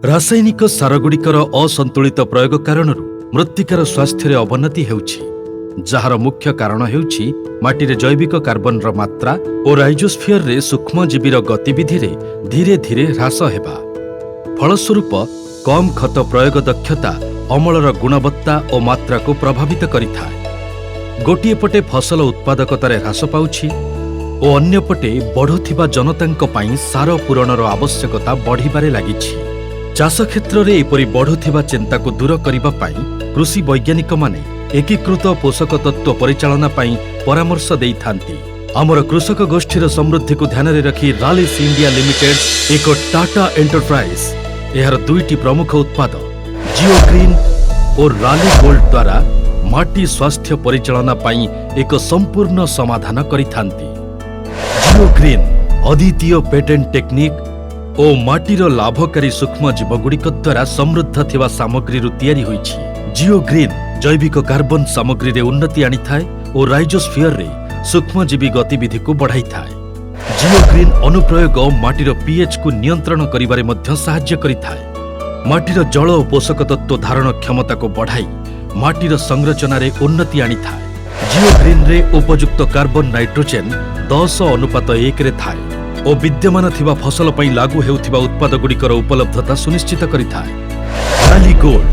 ରାସାୟନିକ ସାରଗୁଡ଼ିକର ଅସନ୍ତୁଳିତ ପ୍ରୟୋଗ କାରଣରୁ ମୃତ୍ତିକାର ସ୍ୱାସ୍ଥ୍ୟରେ ଅବନତି ହେଉଛି, ଯାହାର ମୁଖ୍ୟ କାରଣ ହେଉଛି ମାଟିରେ ଜୈବିକ କାର୍ବନର ମାତ୍ରା ଓ ରାଇଜୋସ୍ଫିୟରରେ ସୂକ୍ଷ୍ମଜୀବୀର ଗତିବିଧିରେ ଧୀରେ ଧୀରେ ହ୍ରାସ ହେବା। ଫଳସ୍ୱରୂପ, କମ୍ ଖତ ପ୍ରୟୋଗ ଦକ୍ଷତା ଅମଳର ଗୁଣବତ୍ତା ଓ ମାତ୍ରାକୁ ପ୍ରଭାବିତ କରିଥାଏ। ଗୋଟିଏ ପଟେ ଫସଲ ଉତ୍ପାଦକତାରେ ହ୍ରାସ ପାଉଛି ଓ ଅନ୍ୟପଟେ ବଢ଼ୁଥିବା ଜନତାଙ୍କ ପାଇଁ ସାର ପୂରଣର ଆବଶ୍ୟକତା ବଢ଼ିବାରେ ଲାଗିଛି। ଚାଷ କ୍ଷେତ୍ରରେ ଏପରି ବଢ଼ୁଥିବା ଚିନ୍ତାକୁ ଦୂର କରିବା ପାଇଁ କୃଷି ବୈଜ୍ଞାନିକମାନେ ଏକୀକୃତ ପୋଷକ ତତ୍ତ୍ୱ ପରିଚାଳନା ପାଇଁ ପରାମର୍ଶ ଦେଇଥାନ୍ତି। ଆମର କୃଷକ ଗୋଷ୍ଠୀର ସମୃଦ୍ଧିକୁ ଧ୍ୟାନରେ ରଖି ରାଲିସ୍ ଇଣ୍ଡିଆ ଲିମିଟେଡ୍, ଏକ ଟାଟା ଏଣ୍ଟରପ୍ରାଇଜ୍, ଏହାର ଦୁଇଟି ପ୍ରମୁଖ ଉତ୍ପାଦ ଜିଓ ଗ୍ରୀନ୍ ଓ ରାଲି ଗୋଲ୍ଡ ଦ୍ୱାରା ମାଟି ସ୍ୱାସ୍ଥ୍ୟ ପରିଚାଳନା ପାଇଁ ଏକ ସମ୍ପୂର୍ଣ୍ଣ ସମାଧାନ କରିଥାନ୍ତି। ଜିଓ ଗ୍ରୀନ୍ ଅଦ୍ୱିତୀୟ ପେଟେଣ୍ଟ ଟେକ୍ନିକ୍ ଓ ମାଟିର ଲାଭକାରୀ ସୂକ୍ଷ୍ମ ଜୀବଗୁଡ଼ିକ ଦ୍ୱାରା ସମୃଦ୍ଧ ଥିବା ସାମଗ୍ରୀରୁ ତିଆରି ହୋଇଛି। ଜିଓ ଗ୍ରୀନ୍ ଜୈବିକ କାର୍ବନ ସାମଗ୍ରୀରେ ଉନ୍ନତି ଆଣିଥାଏ ଓ ରାଇଜୋସ୍ଫିୟରରେ ସୂକ୍ଷ୍ମଜୀବୀ ଗତିବିଧିକୁ ବଢ଼ାଇଥାଏ। ଜିଓ ଗ୍ରୀନ୍ ଅନୁପ୍ରୟୋଗ ମାଟିର ପିଏଚ୍କୁ ନିୟନ୍ତ୍ରଣ କରିବାରେ ମଧ୍ୟ ସାହାଯ୍ୟ କରିଥାଏ। ମାଟିର ଜଳ ଓ ପୋଷକ ତତ୍ତ୍ୱ ଧାରଣ କ୍ଷମତାକୁ ବଢ଼ାଇ ମାଟିର ସଂରଚନାରେ ଉନ୍ନତି ଆଣିଥାଏ। ଜିଓ ଗ୍ରୀନ୍ରେ ଉପଯୁକ୍ତ କାର୍ବନ ନାଇଟ୍ରୋଜେନ୍ 10:1ରେ ଥାଏ ଓ ବିଦ୍ୟମାନ ଥିବା ଫସଲ ପାଇଁ ଲାଗୁ ହେଉଥିବା ଉତ୍ପାଦଗୁଡ଼ିକର ଉପଲବ୍ଧତା ସୁନିଶ୍ଚିତ କରିଥାଏ। ରାଲି ଗୋଲ୍ଡ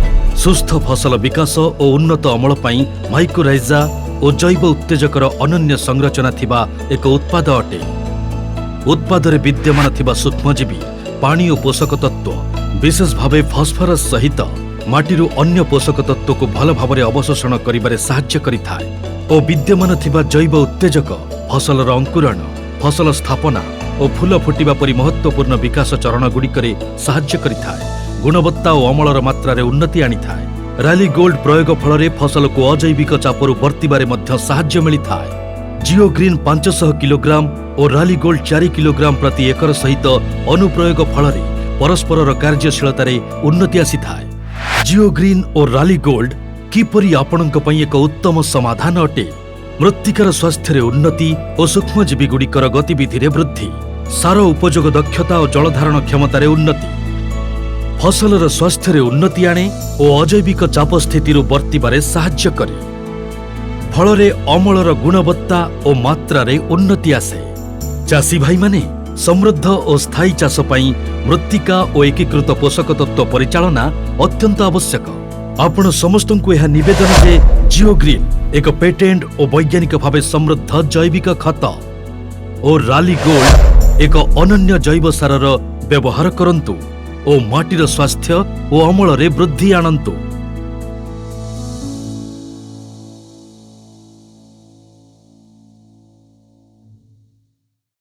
ସୁସ୍ଥ ଫସଲ ବିକାଶ ଓ ଉନ୍ନତ ଅମଳ ପାଇଁ ମାଇକୋରାଇଜା ଓ ଜୈବ ଉତ୍ତେଜକର ଅନନ୍ୟ ସଂରଚନା ଥିବା ଏକ ଉତ୍ପାଦ ଅଟେ। ଉତ୍ପାଦରେ ବିଦ୍ୟମାନ ଥିବା ସୂକ୍ଷ୍ମଜୀବୀ ପାଣି ଓ ପୋଷକ ତତ୍ତ୍ୱ, ବିଶେଷ ଭାବେ ଫସ୍ଫରସ୍ ସହିତ ମାଟିରୁ ଅନ୍ୟ ପୋଷକ ତତ୍ତ୍ୱକୁ ଭଲ ଭାବରେ ଅବଶୋଷଣ କରିବାରେ ସାହାଯ୍ୟ କରିଥାଏ ଓ ବିଦ୍ୟମାନ ଥିବା ଜୈବ ଉତ୍ତେଜକ ଫସଲର ଅଙ୍କୁରଣ, ଫସଲ ସ୍ଥାପନା ଓ ଫୁଲ ଫୁଟିବା ପରି ମହତ୍ତ୍ୱପୂର୍ଣ୍ଣ ବିକାଶ ଚରଣଗୁଡ଼ିକରେ ସାହାଯ୍ୟ କରିଥାଏ। ଗୁଣବତ୍ତା ଓ ଅମଳର ମାତ୍ରାରେ ଉନ୍ନତି ଆଣିଥାଏ। ରାଲି ଗୋଲ୍ଡ ପ୍ରୟୋଗ ଫଳରେ ଫସଲକୁ ଅଜୈବିକ ଚାପରୁ ବର୍ତ୍ତିବାରେ ମଧ୍ୟ ସାହାଯ୍ୟ ମିଳିଥାଏ। ଜିଓ ଗ୍ରୀନ୍ 500 କିଲୋଗ୍ରାମ ଓ ରାଲି ଗୋଲ୍ଡ 4 କିଲୋଗ୍ରାମ ପ୍ରତି ଏକର ସହିତ ଅନୁପ୍ରୟୋଗ ଫଳରେ ପରସ୍ପରର କାର୍ଯ୍ୟଶୀଳତାରେ ଉନ୍ନତି ଆସିଥାଏ। ଜିଓ ଗ୍ରୀନ୍ ଓ ରାଲି ଗୋଲ୍ଡ କିପରି ଆପଣଙ୍କ ପାଇଁ ଏକ ଉତ୍ତମ ସମାଧାନ ଅଟେ? ମୃତ୍ତିକାର ସ୍ୱାସ୍ଥ୍ୟରେ ଉନ୍ନତି ଓ ସୂକ୍ଷ୍ମଜୀବୀଗୁଡ଼ିକର ଗତିବିଧିରେ ବୃଦ୍ଧି, ସାର ଉପଯୋଗ ଦକ୍ଷତା ଓ ଜଳଧାରଣ କ୍ଷମତାରେ ଉନ୍ନତି, ଫସଲର ସ୍ୱାସ୍ଥ୍ୟରେ ଉନ୍ନତି ଆଣେ ଓ ଅଜୈବିକ ଚାପ ସ୍ଥିତିରୁ ବର୍ତ୍ତିବାରେ ସାହାଯ୍ୟ କରେ। ଫଳରେ ଅମଳର ଗୁଣବତ୍ତା ଓ ମାତ୍ରାରେ ଉନ୍ନତି ଆସେ। ଚାଷୀ ଭାଇମାନେ, ସମୃଦ୍ଧ ଓ ସ୍ଥାୟୀ ଚାଷ ପାଇଁ ମୃତ୍ତିକା ଓ ଏକୀକୃତ ପୋଷକ ତତ୍ତ୍ୱ ପରିଚାଳନା ଅତ୍ୟନ୍ତ ଆବଶ୍ୟକ। ଆପଣ ସମସ୍ତଙ୍କୁ ଏହା ନିବେଦନ ଯେ ଜିଓ ଗ୍ରୀନ୍, ଏକ ପେଟେଣ୍ଟ ଓ ବୈଜ୍ଞାନିକ ଭାବେ ସମୃଦ୍ଧ ଜୈବିକ ଖତ ଓ ରାଲି ଗୋଲ୍ଡ, ଏକ ଅନନ୍ୟ ଜୈବ ସାରର ବ୍ୟବହାର କରନ୍ତୁ ଓ ମାଟିର ସ୍ୱାସ୍ଥ୍ୟ ଓ ଅମଳରେ ବୃଦ୍ଧି ଆଣନ୍ତୁ।